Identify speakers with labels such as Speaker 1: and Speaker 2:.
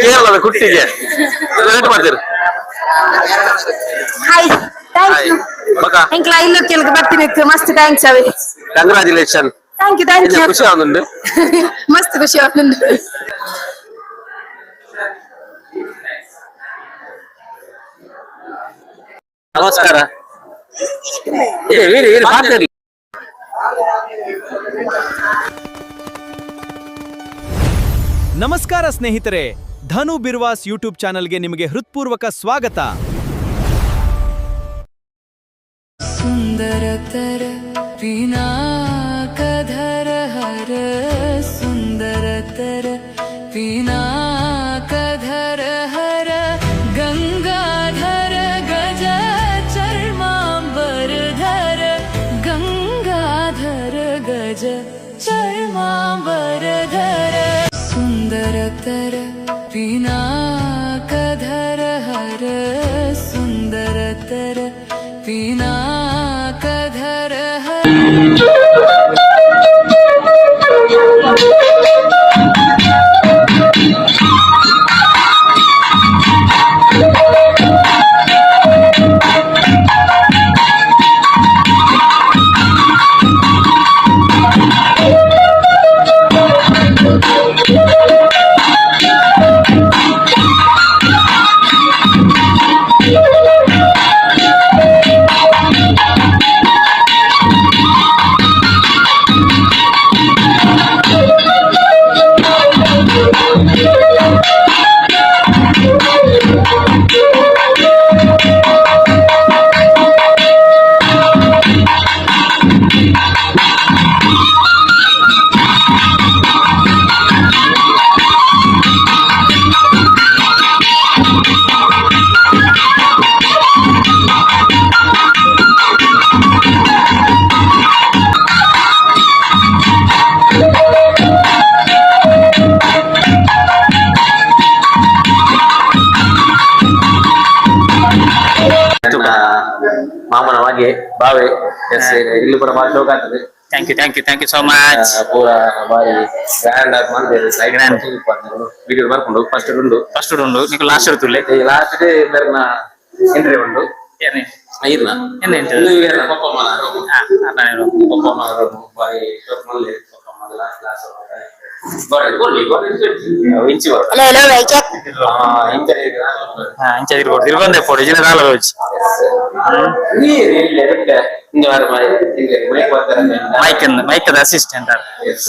Speaker 1: ಕೇರಳದ ಕುಟ್ಟಿಗೆ ರೇಟ್ ಮಾಡ್ತೀರಿ.
Speaker 2: Hi, thank you.
Speaker 1: ಬಕ.
Speaker 2: ಎಂಕ್ಲ ಇಲ್ಲೋ ಕೆಲಕ ಬರ್ತೀನಿ, ಮಸ್ತ್ thanks ಅವೆ.
Speaker 1: Congratulation.
Speaker 2: Thank you, thank you.
Speaker 1: ಖುಷಿ ಆಗುಂಡು.
Speaker 2: ಮಸ್ತ್ ಖುಷಿ ಆಗುಂಡು.
Speaker 1: ನಮಸ್ಕಾರ. ಏ ವೀರಿ ವೀರಿ ಮಾತಾಡಿ.
Speaker 3: ನಮಸ್ಕಾರ ಸ್ನೇಹಿತರೆ, ಧನು ಬಿರ್ವಾಸ್ ಯೂಟ್ಯೂಬ್ ಚಾನೆಲ್ಗೆ ನಿಮಗೆ ಹೃತ್ಪೂರ್ವಕ ಸ್ವಾಗತ.
Speaker 4: सुन्दरतर पिनाकधर हर, सुन्दरतर पिनाकधर हर, गङ्गाधर गज चर्माम्बरधर, गङ्गाधर गज चर्माम्बरधर, सुन्दरतर पिनाकधर हर, सुन्दरतर पिनाकधर हर।
Speaker 1: ನನ್ನ ಮಾಮನ ಮಗೆ ಬಾವೆ. ಎಸ್, ಇಲ್ಲಿ ಕೂಡ ಬಾರಿ ಶೋಕ ಆಗ್ತದೆ.
Speaker 5: Thank you, thank you, thank you so much.
Speaker 1: ಪೂರ ಬಾರಿ ಗ್ರ್ಯಾಂಡ್ ಆಗಿ ಮಾಡಿದ್ದೇವೆ.
Speaker 5: Grand.
Speaker 1: Video ಬರ್ಕೊಂಡು ಫಸ್ಟ್ ಉಂಡು.
Speaker 5: ಫಸ್ಟ್ ಉಂಡು, ನಿಕ್ ಲಾಸ್ಟ್ ಇರ್ತುಲ್ಲೆ.
Speaker 1: ಲಾಸ್ಟ್ ಬೇರೆ ಎಂಟ್ರಿ ಉಂಡು. ಇರ್ನ.
Speaker 5: ಎನ್ನ entry?
Speaker 1: ಇದು ಇರ್ನ ಪಪ್ಪಮ್ಮನ room.
Speaker 5: ಹಾ, ಅದಾನೆ room.
Speaker 1: ಪಪ್ಪಮ್ಮನ room ಬಾರಿ ಶೋಕ್ ಮಲ್ಲೆ ಪಪ್ಪಮ್ಮನ ಲಾಸ್ಟ್ ಲಾಸ್ಟ್ ಗೋಡೆ ಗೋಡೆ ಗೋಡೆ ಇಂಚಿ ಬರ್ತದೆ.
Speaker 2: ಹಲೋ ಹಲೋ, ವೈಚಾಕ್.
Speaker 1: ಇಂಚ.
Speaker 5: ಹಾ, ಇಂಚ ತಿರ್ಗೋಡು ತಿರ್ಗೊಂದೆ ಪೋಡು ಜಿನ ದಾಲ ಹೋಚಿ.
Speaker 1: ನೀರು ಇಲ್ಲ ಬಿಟ್ಟೆ ಇಂದು ಮೈಕ್ ಬರ್ತಾರೆ.
Speaker 5: ಮೈಕ್ ಮೈಕದ ಅಸಿಸ್ಟೆಂಟ್.
Speaker 1: ಎಸ್.